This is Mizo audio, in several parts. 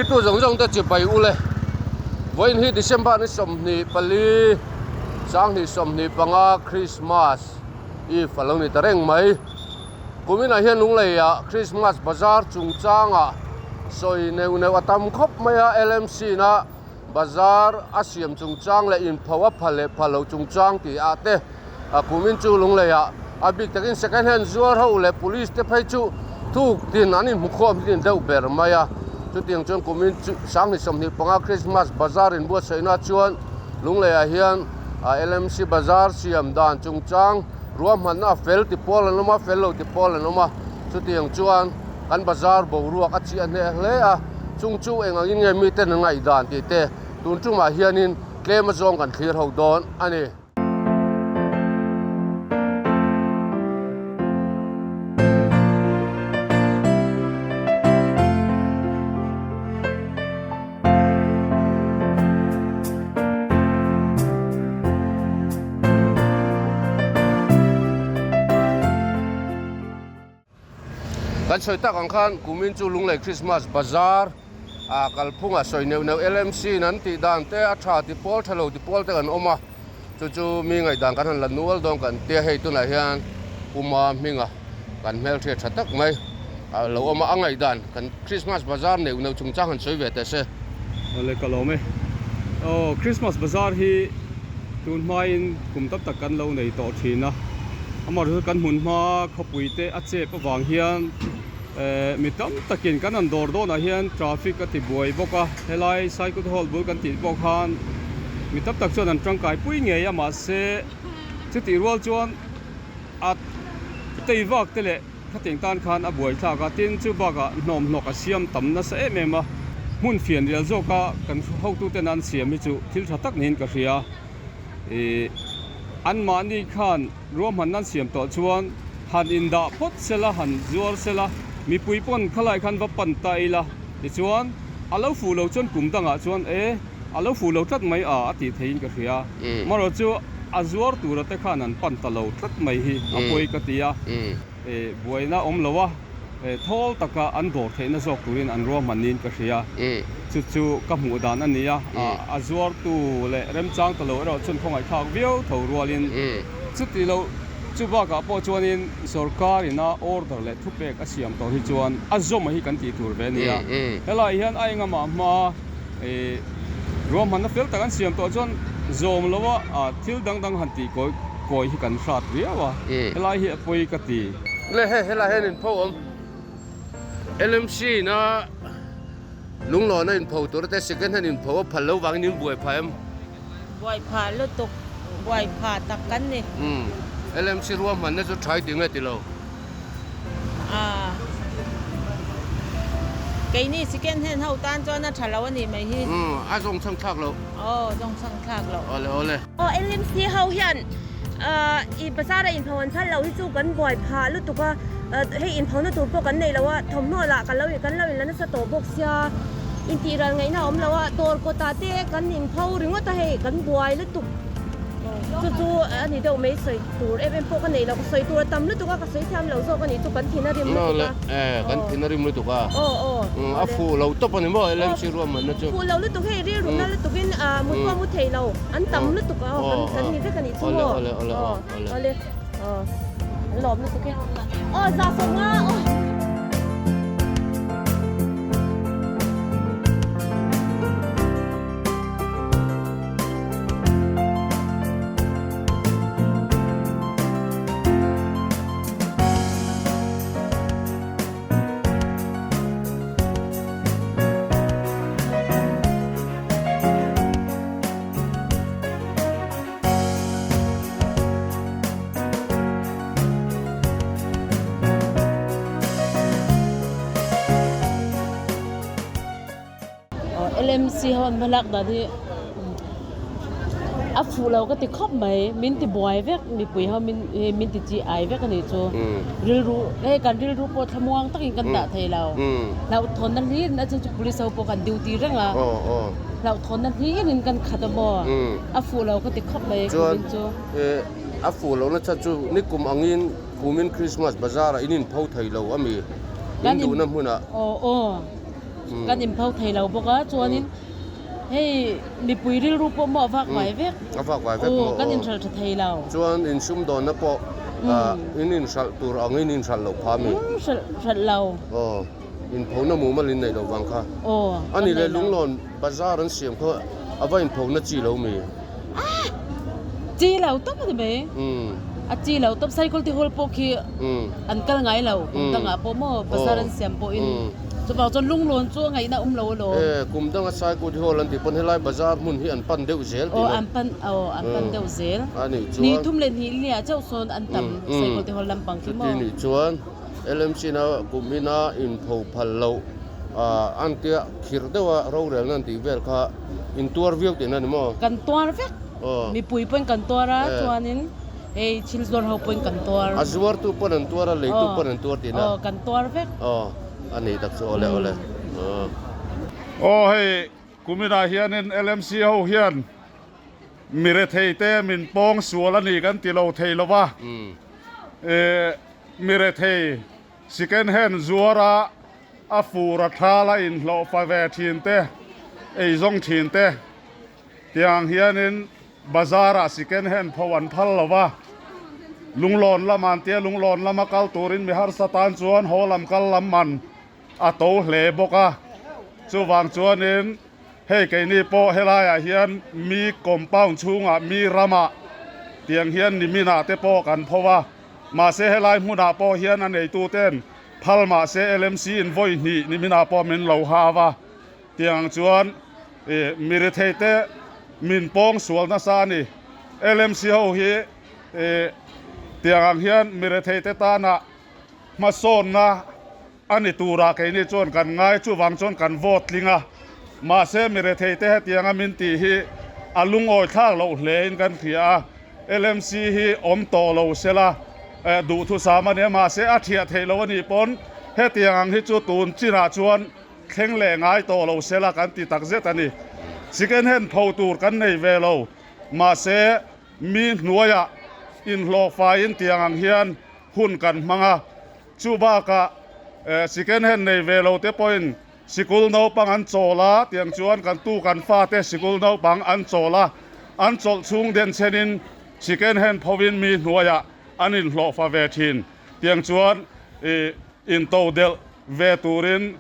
Thirtu zawng zawng te chibai u le. Vawiin hi December ni 24 2025 Christmas Eve a lo ni ta reng mai. Kuminah hian Lungleiah Christmas Bazar chungchangah sawi neuh neuh a tam khawp mai a, LMC na Bazar a siam chungchang leh inpho a phal leh phal loh chungchang tih ah te a kumin chu Lungleiah a bik takin second hand zuar ho leh police te phei chu thuk tin an inhmukhawm hi deuh ber mai a. Chutiang chuan kumin chu 2025 Christmas Bazar inbuatsaihna chuan Lungleiah hian LMC Bazar siam dan chungchang ruahmanna a fel ti pawl an awm a, fel lo ti pawl an awm a. Chutiang chuan kan bazar boruak a chiah hneh hle a, chung chu eng angin nge miten an ngaihdan tih te tun tumah hianin tlem azawng kan thlir ho dawn a ni. Kan sawi tak ang khan kumin chu Lunglei Christmas Bazar ah kalphungah sawi neuh neuh LMC in an tih dan te a tha ti pawl tha lo ti pawl te kan awm a, chu chu mi ngaihdan kan han la nual dawn kan tia hei tunah hian Puma hminga kan hmelhriat tha tak mai a lo awm a, a ngaihdan kan Christmas Bazar neuh neuh chungchang han sawi ve teh se. Awle ka lawm e. Aw Christmas Bazar hi tun hmain kum tam tak kan lo nei tawh thin a, amaherawhchu kan hmun hma khawpui te a chep avang hian eh mi tam takin kan han dawr dawnah hian traffic a ti buai bawk a, helai Saikut Hall bul kan tih pawh khan mi tam tak chuan an tangkai pui ngei a mahse chutih rual chuan a tei vak te leh Khatiang tan khan a buai thlak a, tin chu bakah hnawmhnawk a siam tam nasa em em a, hmun fian rial zawka kan hotuten an siam hi chu thil tha tak niin ka hria. Ih, anmahni khan ruahmanna an siam tawh chuan han indah phawt sela, han zuar sela, mipui pawn khalai khan va pan ta ila, tichuan a lo fuh lo chuan kum dangah chuan e, a lo fuh lo tlat mai a a tih theiin ka hria. Marawh chu a zuar tura te khan an pan ta lo tlat mai hi a pawi ka ti a. Buaina awm lo a, thawl taka an dawr theihna zawk turin an ruahman niin ka hria. Chu chu ka hmuh dan a ni a, a zuartu leh remchang ta lo erawh chuan khawngaihthlak viau tho rualin chuti lo chu bakah pawh chuanin sorkar ina order leh thupek a siam tawh hi chuan a zawm hi kan tih tur ve a ni a. Helaiah hian a engamah hma ruahmanna fel tak an siam tawh chuan zawm lo a thil dang dang han tih kawi kawi hi kan hrat riau a, helai hi a pawi ka ti. Le hei helai hian inpho awm LMC ina lunglawna inpho tur te second hand inpho a phal lo vangin in buai phah em? Buai phah lutuk, buai phah tak kan ni. LMC ruahmanna chu tha i ti nge ti lo? A, keini second hand ho tan chuan a tha lo a nih mai hi. Umm, a zawng chhang thlak loh. Aw, zawng chhang thlak loh. Awle awle. Aw, LMC ho hian i bazar a inpho an phal lo hi chu kan buai phah lutuk a, hei inphona tur pawh kan nei lo a, thawmhnaw lah kan lo kan lo inla nasa tawh bawk sia, intih ral ngaihna a awm lo a, dawr kawtah te kan inpho ringawt a hei kan buai lutuk. Chu chu a ni deuh mai sawi tur em em pawh ka nei lo, ka sawi tur a tam lutuk a, ka sawi thiam lo zawk a nih chu kan thin a rim lutuk a. Aw kan thin a rim lutuk a. Aw aw. A fuh lo tawp a ni maw LMC ruahmanna chu. Fuh lo lutuk hei rilru na lutuk in mut pawh mu thei lo an tam lutuk a aw kan kan ni vek a nih chu maw. Awle awle awle awle. Aw an lawm lutuk e. Aw za sawm nga aw. LMC ho an hmalak dan hi a fuh lo ka ti khawp mai min ti buai vek mipui ho min hei min ti chi ai vek a nih chu rilru hei kan rilru pawh thlamuang takin kan dah thei lo hlauhthawnna hlirin a chhan chu police ho pawh kan duty reng a hlauhthawnna hlirin kan khat a maw a fuh lo ka ti khawp mai chuan a fuh lohna chhan chu nikum angin kumin Christmas bazar ah in inpho thei lo a mi in duhna hmunah. Aw aw. kan inpho thei lo bawk a chuanin hei mipui rilru pawh maw a vak vai vek a vak vai vek maw kan inhralh tha thei lo chuan insumdawnna pawh in inhralh tur angin inhralh loh kha mi hralh hralh lo aw inphona mumal in neih loh vang kha aw ani leh lunglawn bazar an siam kha a va inphona chi lo mi chi lo tawp a ni mai a chi lo tawp cycle te hall pawh khi an kal ngai lo kum dangah pawh maw bazar an siam pawhin chuvang chuan lunglawn chu a ngaihna awm lo alawm e kum danga cycle te hall an tih pawn helai bazar hmun hi an pan deuh zel tih aw an pan aw an pan deuh zel a nih chuan ni thum leh hnih liah chauh sawn an tam cycle te hall lampang khi maw chuti nih chuan LMC na kum ina inpho phal loh an tia khirh deuha rorelna an tih vel kha intuar viau tihna a ni maw? Kan tuar vek. Mipui pawhin kan tuar a, chuanin hei thil zuar ho pawhin kan tuar. A zuartu pawn an tuar a, leitu pawn an tuar tihna. Aw, kan tuar vek. Aw, a nih tak chu awle awle. Aw hei kuminah hianin LMC ho hian mirethei te min pawng sual a ni kan ti lo thei lo va, mirethei second hand zuara a fur a thal a inhlawh fa ve thin te, eizawng thin te tiang hianin bazar ah second hand pho an phal lo va, lunglawn lam an tia lunglawn lama kal turin mi harsa tan chuan haw lam kal lam man a to hle bawk a, chuvang chuanin hei keini pawh helaiah hian mi compound chhungah mi ramah tiang hian niminah te pawh kan pho a, mahse helai hmunah pawh hian a neituten Phal mahse LMC in vawi hnih ni minah pawh min lo hau a, tiang chuan ih mi rethei te min pawng sual nasa a ni. LMC ho hi ih tiang ang hian mi rethei te tana hmasawnna a ni turah keini chuan kan ngai chuvang chuan kan vote tling a, mahse mi rethei te hetianga min tih hi a lungawi thlak loh hle in kan hria a. LMC hi awm tawh lo sela duhthusam a nia mahse a thiah theih loh a nih pawn hetiang ang hi chu tun chinah chuan thleng leh ngai tawh lo sela kan ti tak zet a ni. Second hand pho tur kan nei ve lo mahse mi hnuaiah inhlawh faiin tiang ang hian hun kan hmang a, chu bakah second hand nei ve lo te pawhin Sikul naupang an chawl a, tiang chuan kan tu kan fate sikul naupang an chawl a, an chawlh chhung den chenin second hand phovin mi hnuaiah an inhlawhfa ve thin. Tiang chuan ih into delh ve turin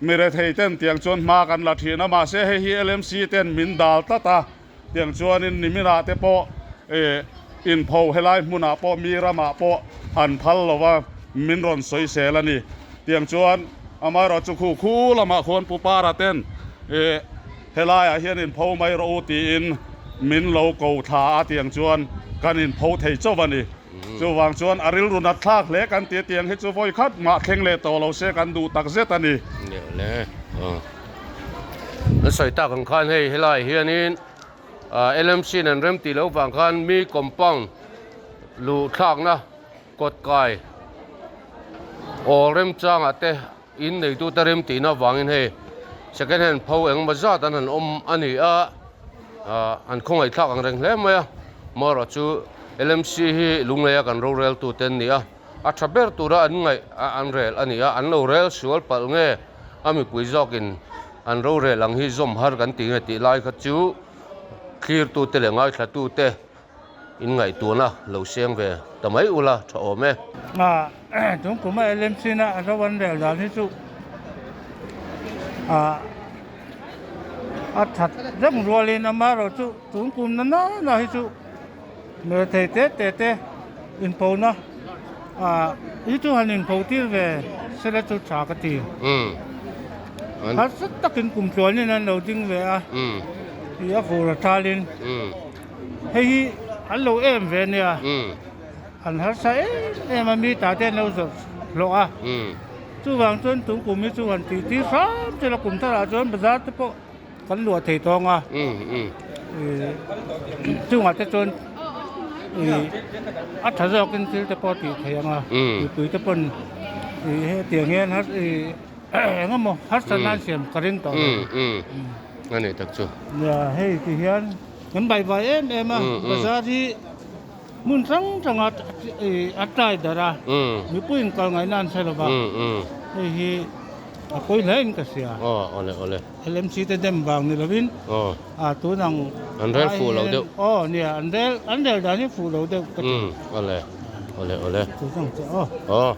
mi rethei ten tiang chuan hma kan la thin a, mahse hei hi LMC ten min dal tlat a, tiang chuanin niminah te pawh ih inpho helai hmunah pawh mi ramah pawh an phal lo va, min rawn sawisel a ni. Tiang chuan amaherawh chu khu khu lamah khuan Pu Para ten ih helaiah hian inpho mai rawh u tiin min lo ko thla a, tiang chuan kan inpho thei chauh a ni. Chuvang chuan a rilru nat thlak hle kan ti a, tiang hi chu vawi khat mah thleng leh tawh lo se kan duh tak zet a ni. An sawi tak ang khan hei helaiah hianin LMC in an rem tih loh vang khan mi compound luh thlakna kawt kai awl remchangah te in neitute rem tihna avangin hei second hand pho engemaw zat an han awm a ni a an khawngaih thlak ang reng hle mai a marawh chu LMC hi lungleia kan rorel tute an ni a. A tha ber tura an ngaih a an rel a ni a, an lo rel sual palh nge a mipui zawkin an rorel ang hi zawm har kan ti nge tih lai kha chu thlirtute leh ngaithlatute inngaihtuahna lo seng ve ta mai ula tha awm e. A tung kum a LMC na a ro an rel dan hi chu a a that reng rualin amaherawh chu tun kum na na na hi chu Hmel thei te te te inpona ah hi chu han inpho tir ve sela chu tha ka ti. Harsa takin kum tluanin an lo ding ve a, tih a fur a thalin hei hi an lo em ve nia, an harsa em em a mi ta te an lo zawrh hlawh a, chuvang chuan tun kum hi chu han tih tir hram sela kum tharah chuan bazar te pawh Kan luah thei tawng a, chungah te chuan a tha zawkin thil te pawh tih theih ang a, mipui te pawn hetiang hian eng emaw harsatna an siam ka ring tawh lo. A ni tak chu. Nia hei ti hian kan bai bai em em a, bazar hi hmun hrang hranga a tlai darh a, mipuiin kal ngaihna an hre lo va, hei hi. A pawi hle in ka hria. Aw awle awle. LMC te dem vang ni lovin a tun ang An rel fuh lo deuh. Aw nia an rel an rel dan hi fuh lo deuh ka ti. Awle awle awle. Chu chuang che aw. Aw.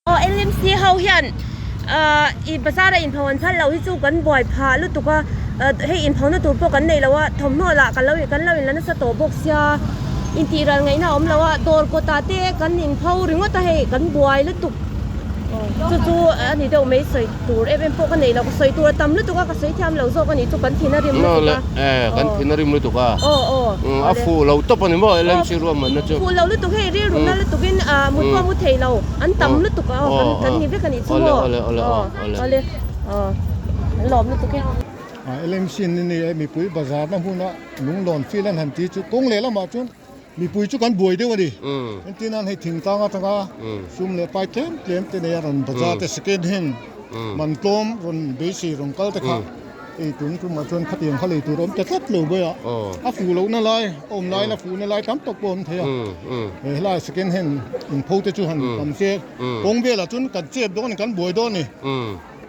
Aw LMC ho hian ahh i bazar a inpho an phal lo hi chu kan buai phah lutuk a hei inphona tur pawh kan nei lo a thawmhnaw lah kan lo kan lo inla nasa tawh bawk sia intih ral ngaihna a awm lo a dawr kawtah te kan inpho ringawt a hei kan buai lutuk chu chu a ni deuh mai sawi tur em em pawh ka nei lo ka sawi tur a tam lutuk a ka sawi thiam lo zawk a nih chu kan thin a rim lutuk a kan thin a rim lutuk a aw aw a fuh lo tawp a ni maw LMC ruahmanna chu fuh lo lutuk hei rilru na lutuk in mut pawh a mu thei lo an tam lutuk a aw kan kan ni vek a nih chu maw aw awle aw an lawm lutuk e. LMC ni ni e mipui bazar na hmuna lunglawn field an han ti chu kawng leh lamah chuan Mipui chu kan buai deuh a ni. Entir nan hei thingtlang atanga sum leh pai tlem tlem te nei a rawn bazar te second hand man tlawm rawn beisei rawn kal te kha ei tum tumah chuan khatiang kha lei tur a awm ta tlat lo mai a. A fuh lohna lai a awm laiin a fuhna lai tam tak pawh a awm thei a. Helai second hand inpho te chu han tam se kawng velah chuan kan chep dawn a ni kan buai dawn a ni.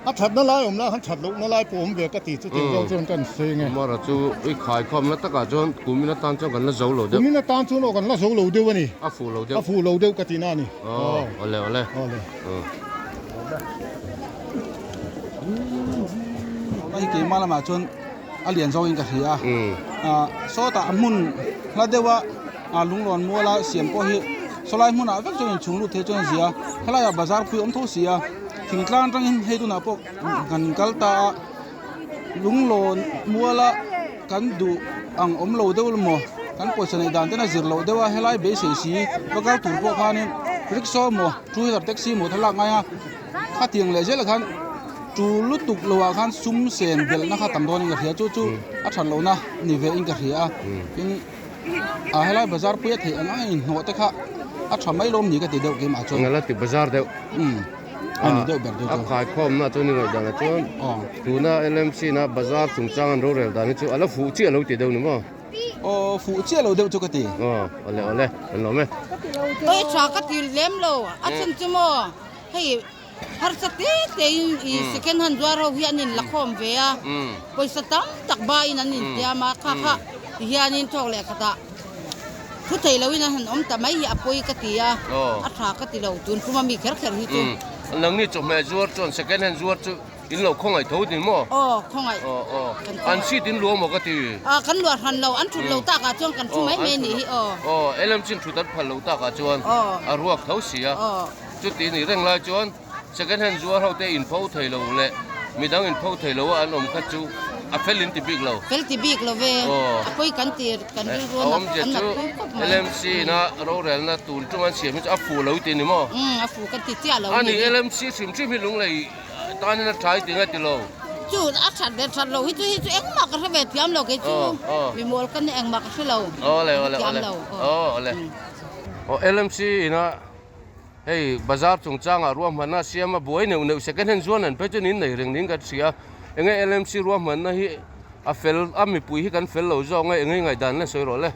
A thatna lai awm lai khan that lohna lai pawh awm ve ka ti chu tiang zawng chuan ka inseng e. Mara chu i khaikhawmna takah chuan kumin atan chuan kan la zo lo deuh. Kumin atan chuan aw kan la zo lo deuh a ni. A fuh lo deuh. A fuh lo deuh ka ti na a ni. Aw awle awle. Awle. Hei keimah lamah chuan a lian zawngin ka hria a, sawtah a hmun hla deuha lunglawn muala siam pawh hi sawlai hmunah vek chuan inchhung lut thei chuan a zia helaiah bazar pui awm tho si a thingtlang atangin hei tunah pawh kan kal ta a lunglawn muala kan duh ang awm lo deuh emaw kan pawisa neih dan ten a zir loh deuh a helai beisei si va kal tur pawh khanin rickshaw emaw two wheeler taxi emaw thlalak ngai a khatiang leh zelah khan chu lutuk lo ah khan sum sen belhna kha tam dawn in ka hria chu chu a that lohna ni ve in ka hria a tin ah helai bazar pui a theih ang ang a inhnawh te kha a tha mai lawm ni ka ti deuh keimah chuan engala ti bazar deuh umm a ni deuh ber deuh a khaikhawmna chuan i ngaih danah chuan tuna LMC na bazar chungchang an rorel dan hi chu a la fuh chiah lo ti deuh ni maw aw fuh chiah lo deuh chu ka ti aw awle awle an lawm e Oi tha ka ti lem lo a chhan chu maw hei Harsa te te in i second hand zuar ho hi an in la khawm ve a, pawisa tam tak ba in an in tiam a, kha kha ti hian in thawk leh khat ah thu thei lo in an han awm ta mai hi a pawi ka ti a, a tha ka ti lo tun kum a mi kher kher hi chu. Nangni chawhmeh zuar chuan second hand zuar chu in lo khawngaih tho ni maw? Aw khawngaih. Aw aw an seat in luah maw ka ti? Aw kan luah hran lo, an thut lo tak ah chuan kan thu mai mai ni hi aw. Aw LMC in thut an phal lo tak ah chuan a ruak tho si a. Chuti nih reng lai chuan second hand zuar ho te in pho thei lo leh midang in pho thei lo a an awm kha chu a fel in ti bik lo. Fel ti bik lo ve, a pawi kan ti kan rilru a nat an nat pui khawp mai. LMC ina rorelna tun tum an siam hi chu a fuh lo ti ni maw? Umm a fuh kan ti chiah lo ni. Ani LMC hrim hrim hi lunglei tanin a tha i ti nge ti lo? Chu a that ve that lo hi chu hi chu engmah ka hre ve thiam lo kei chu mimawl ka ni engmah ka hre lo. Awle awle awle awle. Aw LMC ina Hei bazar chungchangah ruahmanna siam a buai neuh neuh second hand zuan an phei chuan in nei reng niin kan hria enge LMC ruahmanna hi a fel a mipui hi kan fel lo zawk nge enge ngaihdan le sawi rawh le.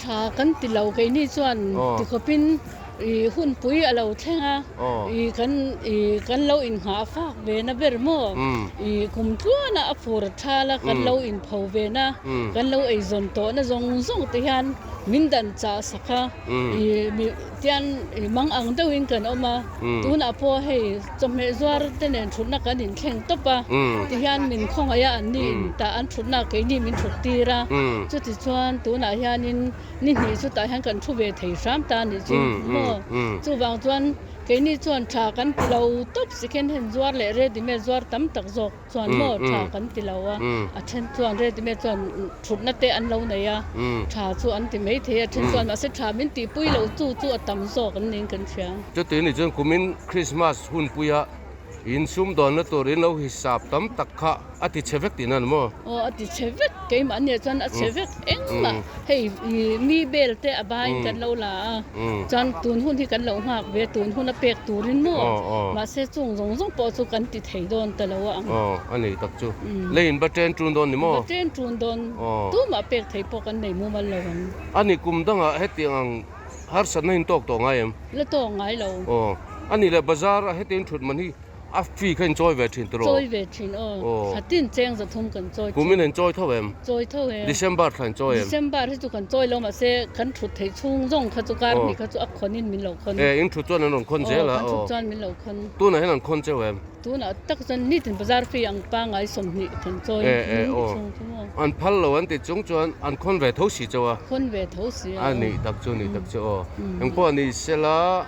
Tha kan ti lo keini chuan tikhawpin. I hunpui a lo thleng a, i kan i kan lo inghah fak ve na ber maw? I kum tluana a fur a thal a, kan lo inpho ve na, kan lo eizawn tawh na zawng zawng te hian min dan chah sak a, i mi tian i mang ang deuhin kan awm a, tunah pawh hei chawhmeh zuar te nen thutna kan inthleng tawp a, tihian min khawngaih a, anni in tah an thutna keini min thut tir a, chutichuan tunah hianin Ni hnih chutah hian kan thu ve thei hram ta a nih chu maw? Chuvang chuan keini chuan tha kan ti lo tawp second hand zuar leh ready made zuar tam tak zawk chuan maw tha kan ti lo a, a then chuan ready made chuan thutna te an lo nei a, tha chu an ti mai thei a, then chuan mahse tha min tihpui lo chu chu a tam zawk an niin kan hria. Chuti ni chuan kumin Christmas hunpuia insumdawnna tur in lo hisap tam tak kha A ti chhe vek tihna ni maw? Aw a ti chhe vek, keimah nia chuan a chhe vek engmah hei mi bel te a bain kan lo la a, chuan tun hun hi kan lo nghak ve tun hun a pek turin maw? Mahse chung zawng zawng pawh chu kan ti thei dawn ta lo a ang. Aw a nei tak chu, leiin va chen ṭun dawn ni maw? Va chen ṭun dawn, tumah pek thei pawh kan nei mumal lo ang. A ni kum dangah hetiang ang harsatna hi in tawk tawh ngai em? La tawk ngai lo. Aw a ni le bazar a hetiang ṭhut man hi A fee kha in chawi ve thin tiraw? Chawi ve thin aw. Aw. Thlatin cheng 300 kan chawi thin. Kumin in chawi tho em? Chawi tho e. December thla in chawi em? December hi chu kan chawi lo mahse kan thut theih chhung zawng kha chu kar hnih kha chu a khawn in min lo khawn. E in thut chuan an rawn khawn zel a. Aw kan thut chuan min lo khawn. Tunah hian an khawn cheu em? Tunah tak chuan nitin bazar fee ang pangngai 20 kan chawi. E e aw. An phal lo an ti chung chuan an khawn ve tho si cheu a. Khawn ve tho si a. A nih tak chu nih tak chu aw. Engpawh ni sela.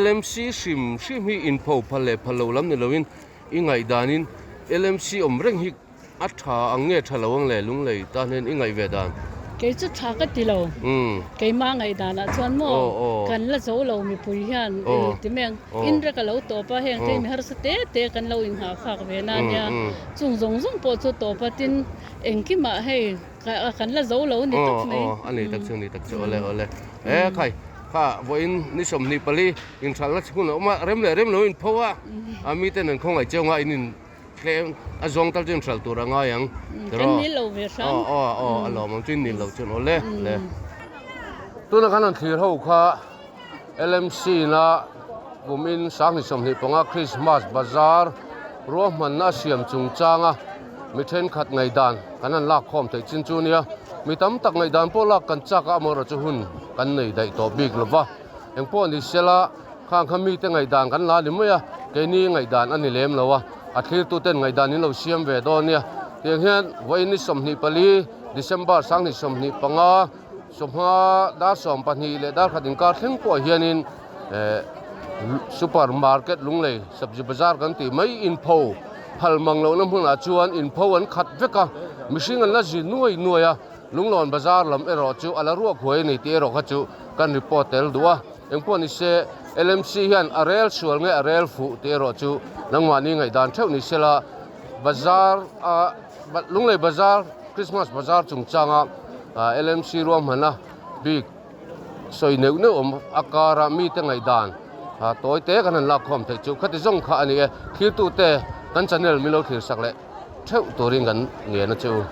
LMC hrim hrim hi inpho phal leh phal lo lam ni loin i ngaihdanin LMC awm reng hi a tha ang nge tha lo ang le lunglei tan hian i ngaih ve dan? Kei chu tha ka ti lo. Keimah ngaihdanah chuan maw kan la zo lo mipui hian ti mai ang. In rek a lo tawp a, heng te mi harsa te te kan lo inghahfak ve na nia. Chung zawng zawng pawh chu tawp a, tin engkimah hei Kan la zo lo ni tawp mai. Aw aw a ni tak chu a ni tak chu awle awle. E khai kha vawiin ni 24 inhralhna chhun a awm a rem leh rem lo in pho a a mi ten an khawngaih cheu nga in in tlem a zawng tal chu inhralh tur a ngai ang Kan nil lo ve hram. Aw aw aw a lawm ang chu in nil lo chuan awle le. Tuna kan han thlir ho kha LMC na kumin 2025 Christmas Bazaar ruahmanna a siam chungchanga mi thenkhat ngaihdan kan han lak khawm theih chin chu nia. Mi tam tak ngaihdan pawh lak kan chak a, amaherawhchu chu hun kan nei daih tawh bik lo va. Engpawh ni sela khang kha mite ngaihdan kan la ni mai a, keini ngaihdan a ni lem lo a, a thlirtuten ngaihdan in lo siam ve dawn nia. Tiang hian vawiin ni 24 December 2025, Sawmha dar 12 leh dar khat inkar thleng pawh hianin eh super market Lunglei sabzi bazar kan tih mai inpho phal mang lohna hmunah chuan inpho an khat vek a, mihring an la zi nuai nuai a, Lunglawn bazar lam erawh chu a la ruak huai a ni tih erawh kha chu kan report tel duh a, engpawh ni se LMC hian a rel sual nge a rel fuh tih erawh chu nangmahni ngaihdan theuh ni sela bazar a Lunglei bazar Christmas bazar chungchanga LMC ruahmana bik sawi neuh neuh awm a kara mite ngaihdan tawi te kan han lakkhawm theih chu khati zawng kha a ni e. Thlirtute kan channel min lo thlir sak leh theuh turin kan ngen a che u.